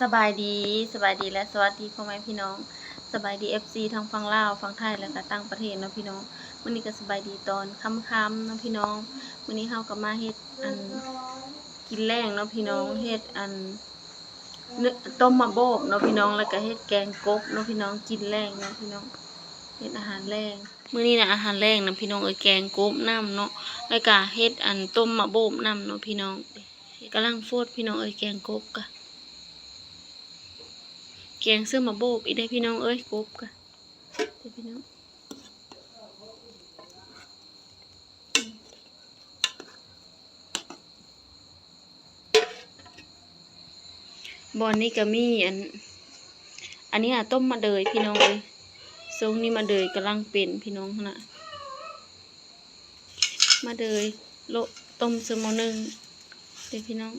ສະບາຍດີ ສະບາຍດີ ແລະ ສະຫວັດດີພໍ່ແມ່ພີ່ນ້ອງ ສະບາຍດີ ເອັຟຊີ ທັງຝັ່ງລາວ ຝັ່ງໄທ ແລະກະຕ່າງປະເທດເນາະພີ່ນ້ອງ. ມື້ນີ້ກະສະບາຍດີຕອນຄ່ຳໆເນາະພີ່ນ້ອງ. ມື້ນີ້ເຮົາກະມາເຮັດອັນກິນແລງເນາະພີ່ນ້ອງ ເຮັດອັນ ຕົ້ມໝາກໂບບເນາະພີ່ນ້ອງ ແລ້ວກະເຮັດແກງກົບເນາະພີ່ນ້ອງ ກິນແລງເນາະພີ່ນ້ອງ ເຮັດອາຫານແລງ. ມື້ນີ້ນະອາຫານແລງນະພີ່ນ້ອງເອີຍ ແກງກົບນຳເນາະ ແລ້ວກະເຮັດອັນຕົ້ມໝາກໂບບນຳເນາະພີ່ນ້ອງ. ກຳລັງຟົດພີ່ນ້ອງເອີຍ ແກງກົບກະ ແກງເຊິ່ງໝາກໂບບອີກເດ້ພີ່ນ້ອງເອີຍ ກົບກະ ເດ້ພີ່ນ້ອງ. ບ່ອນນີ້ກະມີອັນ ອັນນີ້ຫາຕົ້ມໝາກເດີຍພີ່ນ້ອງເອີຍ ຊ່ວງນີ້ໝາກເດີຍກຳລັງເປັນພີ່ນ້ອງຫັ້ນນະ ໝາກເດີຍໂລະຕົ້ມເຊິ່ງໝໍ້ໜຶ້ງເດ້ພີ່ນ້ອງ.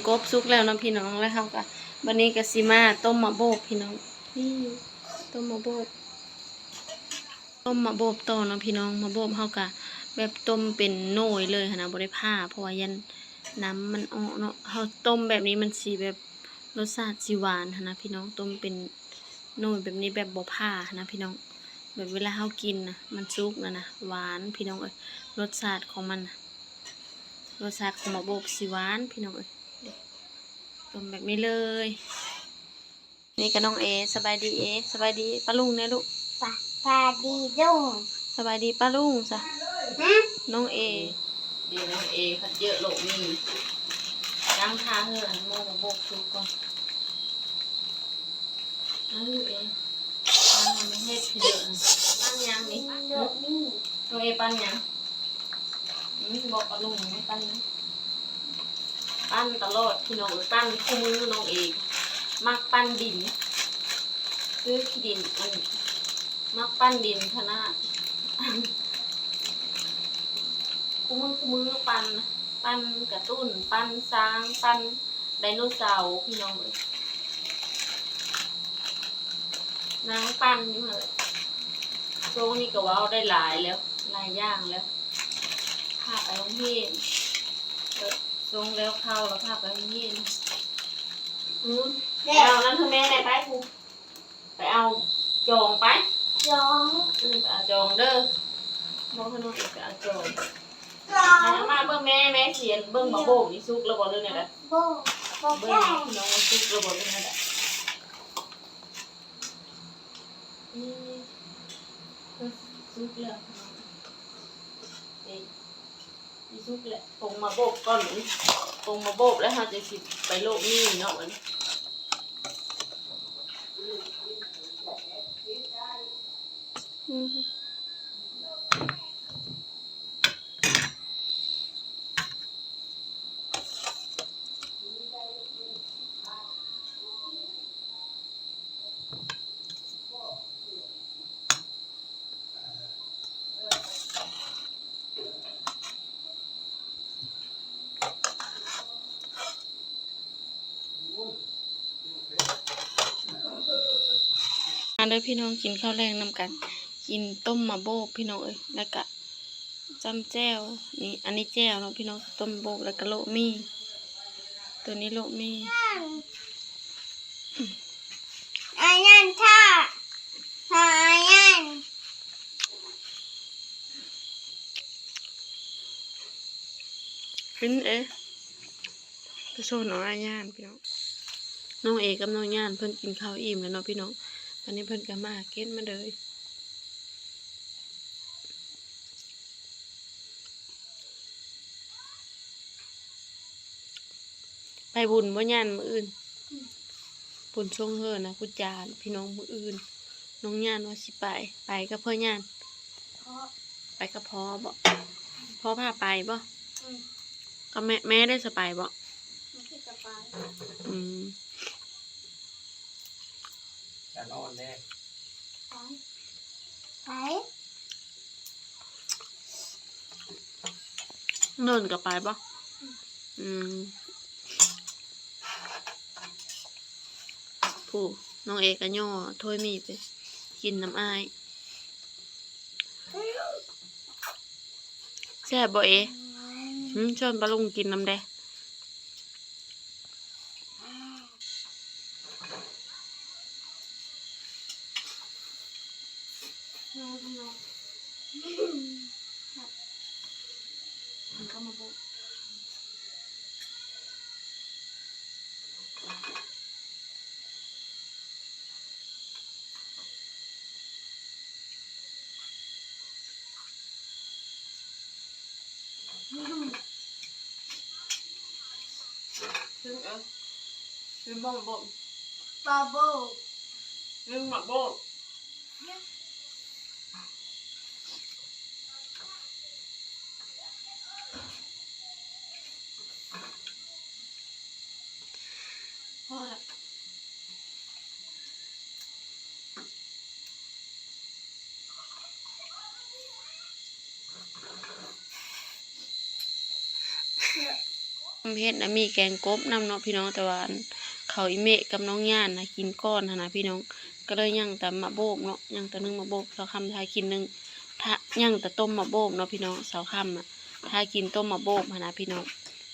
ກົບສຸກແລ້ວເນາະພີ່ນ້ອງ ແລ້ວເຮົາກະ ບາດນີ້ກະຊິມາຕົ້ມໝາກໂບບພີ່ນ້ອງ. ນີ້ ຕົ້ມໝາກໂບບ ຕົ້ມໝາກໂບບຕໍ່ເນາະພີ່ນ້ອງ. ໝາກໂບບເຮົາກະແບບຕົ້ມເປັນໜ່ວຍເລີຍຫັ້ນນະ ບໍ່ໄດ້ຜ່າ ເພາະວ່າຢ້ານນ້ຳມັນອອກເນາະ. ເຮົາຕົ້ມແບບນີ້ມັນຊິແບບລົດຊາດຊິຫວານຫັ້ນນະພີ່ນ້ອງ ຕົ້ມເປັນໜ່ວຍແບບນີ້ແບບບໍ່ຜ່າຫັ້ນນະພີ່ນ້ອງ. ແບບເວລາເຮົາກິນນະ ມັນສຸກແລ້ວນະ ຫວານພີ່ນ້ອງເອີຍ ລົດຊາດຂອງມັນນະ. ລົດຊາດຂອງໝາກໂບບຊິຫວານພີ່ນ້ອງເອີຍ. ຕົ້ມແບບນີ້ເລີຍ. ນີ້ກະນ້ອງເອ ສະບາຍດີເອ ສະບາຍດີປ້າລຸງແດ່ລູກ. ສະບາຍດີລຸງ ສະບາຍດີປ້າລຸງຊະ. ຫື ນ້ອງເອ ເດ ນ້ອງເອ ຄັນເຈີໂລະມີ ຍັງຖ້າເຮີອັນໝໍ້ມາໂບກສຸກກ່ອນ. ເອີ ເຮັດເດີ ປັ້ນຫຍັງນີ້? ໂລະມີ ນ້ອງເອ ປັ້ນຫຍັງ? ອືມ ບອກປ້າລຸງໃຫ້ປັ້ນນະ ປັ້ນຕະຫຼອດພີ່ນ້ອງເອີຍ. ປັ້ນຄູ່ມື້ ນ້ອງເອ ມັກປັ້ນດິນ ຊື້ຂີ້ດິນ ອັນ ມັກປັ້ນດິນຂະໜາດ. ຄູ່ມື້ ຄູ່ມື້ ປັ້ນ ປັ້ນກາຕູນ ປັ້ນຊ້າງ ປັ້ນໄດໂນເສົາພີ່ນ້ອງເອີຍ. ນາງປັ້ນຢູ່ຫັ້ນແຫຼະ. ຊ່ວງນີ້ກະເວົ້າໄດ້ຫຼາຍແລ້ວ ຫຼາຍຢ່າງແລ້ວ ພາໄປໂຮງຮຽນ ເອີ ສົ່ງແລ້ວເຂົ້າແລ້ວພາໄປໂຮງຮຽນ. ອືມ ແລ້ວນັ້ນຄືແມ່ແດ່ ໄປພຸ້ນ ໄປເອົາຈອງໄປ ຈອງ ອືມ ໄປເອົາຈອງເດີ. ບອກໃຫ້ນ້ອງເອກໄປເອົາຈອງ ຈອງ ມາເບິ່ງແມ່ ແມ່ຊິເບິ່ງໝາກໂບກນີ້ສຸກແລ້ວບໍ່ ຫຼືແນວໃດ? ໂບກ ໂບກ ເບິ່ງ ແລ້ວ ພີ່ນ້ອງ ມັນສຸກແລ້ວບໍ່ ຫຼືແນວໃດ? ນີ້ ເອີ ສຸກແລ້ວ ນີ້ ຊິສຸກແລ້ວ ປົງໝາກໂບບກ່ອນ ປົງໝາກໂບບແລ້ວເຮົາຈັ່ງຊິໄປໂລະໝີ່ເນາະ ບັດນີ້. ອືມ. ມາເດີພີ່ນ້ອງ ກິນເຂົ້າແລງນຳກັນ ກິນຕົ້ມໝາກໂບບພີ່ນ້ອງເອີຍ ແລ້ວກະຈ້ຳແຈ່ວ. ນີ້ ອັນນີ້ແຈ່ວເນາະພີ່ນ້ອງ ຕົ້ມໝາກໂບບ ແລ້ວກະໂລະໝີ່ ໂຕນີ້ໂລະໝີ່. ອັນນັ້ນຖ້າ ຖ້າອັນນັ້ນ ກິນເອ ໄປໂຊນເອົາອາຍານພີ່ນ້ອງ. ນ້ອງເອກັບນ້ອງຍານເພິ່ນກິນເຂົ້າອີ່ມແລ້ວເນາະພີ່ນ້ອງ ບາດນີ້ເພິ່ນກະມາເກັບມາເດີຍ. ໄປບຸນບໍ່ຍານມື້ອື່ນ? ອືມ ບຸນຊ່ວງເຮີນະ ຄູຈານພີ່ນ້ອງ ມື້ອື່ນນ້ອງຍານວ່າຊິໄປ ໄປກັບພໍ່ຍານ ພໍ່ ໄປກັບພໍ່ບໍ? ພໍ່ພາໄປບໍ? ອືມ ກັບແມ່ ແມ່ໄດ້ສະໄປບໍ? ແມ່ຊິໄປ ອືມ ຈານອອນແດ່ ໄປ ໄປ ໂດນກະໄປບໍ? ອືມ ອືມ ຜູ້ ນ້ອງເອກະຍໍຖ້ວຍໝີ່ໄປກິນນຳອ້າຍ. ແຊບບໍ່ເອ? ຫື ຊວນປ້າລຸງກິນນຳແດ່. ນ້ອງ ນ້ອງ ແຊບ ມັນເຂົ້າມາໂບກ. ກິນເອີ ກິນໝາກໂບກ ປາໂບກ ກິນໝາກໂບກ. ພໍແລ້ວ ເຮັດນະ ມີແກງກົບນຳເນາະພີ່ນ້ອງ ແຕ່ວ່າ ອັນ ເຂົາອີ່ເມະກັບນ້ອງຍ່ານນະກິນກ່ອນຫັ້ນນະພີ່ນ້ອງ ກໍເລີຍຍັງແຕ່ໝາກໂບກເນາະ ຍັງແຕ່ໜຶ້ງໝາກໂບກ ສາວຄຳຖ້າກິນໜຶ້ງ ຖ້າ ຍັງແຕ່ຕົ້ມໝາກໂບກເນາະພີ່ນ້ອງ ສາວຄຳນະຖ້າກິນຕົ້ມໝາກໂບກຫັ້ນນະພີ່ນ້ອງ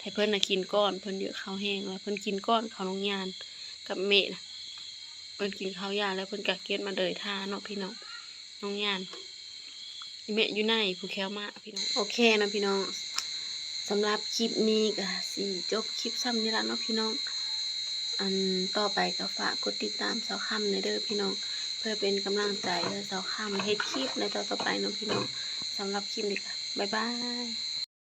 ໃຫ້ເພິ່ນນະກິນກ່ອນ ເພິ່ນຫິວເຂົ້າແຮງ ແລ້ວເພິ່ນກິນກ່ອນເຂົ້ານ້ອງຍ່ານກັບເມະນະ ເພິ່ນກິນເຂົ້າຢ່າງແລ້ວເພິ່ນກໍເກັບມາເດີຍຖ້າເນາະພີ່ນ້ອງ ນ້ອງຍ່ານ ອີ່ເມະຢູ່ໃນ ຜູ້ແຂ້ວມາ ພີ່ນ້ອງ ໂອເຄເນາະພີ່ນ້ອງ ສຳລັບຄລິບນີ້ກໍຊິຈົບຄລິບຊ່ຳນີ້ລະເນາະພີ່ນ້ອງ ອັນຕໍ່ໄປກໍຝາກກົດຕິດຕາມສາວຄຳແດ່ເດີພີ່ນ້ອງ ເພື່ອເປັນກຳລັງໃຈໃຫ້ສາວຄຳເຮັດຄລິບໃນຕໍ່ໆໄປເນາະພີ່ນ້ອງ ສຳລັບຄລິບນີ້ກໍບາຍບາຍ.